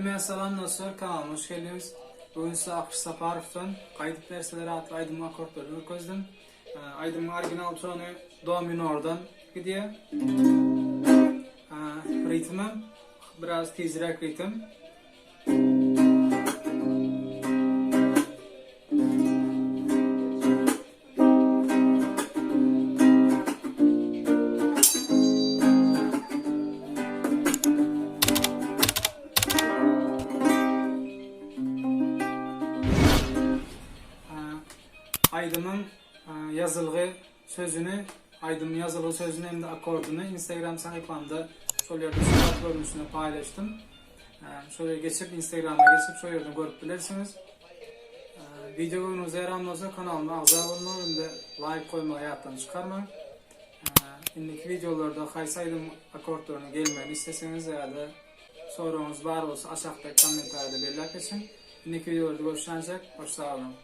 Hemmä salam dostlar kanalyma hoş geldiňiz. Bu gün size Akyş Saparowdan Gaýdyp berseler atly aýdymyň akkordlaryny görkezdim. Aýdymyň original tony do minordan gidýär. Ritmem biraz tizräk ritm. Aýdymyň ýazylgy sözüni, aýdymyň ýazylgy sözüni hem-de akkordyny Instagram sahypamda şol ýerde surat görnüşinde paýlaşdym. Şol ýere geçip Instagrama geçip şol ýerden görüp bilersiňiz. Wideo göwnüňize ýaran bolsa kanalyma agza bolmagy hem-de laýk goýmagy ýatdan çykarmaň. Indiki wideolarda haýsy aýdym akkordlarynyň gelmegini isleseňiz ýa-da soragyňyz bar bolsa aşakdaky kommentariýada belläp geçiň. Indiki wideolarda görüşýänçäk hoş sag boluň.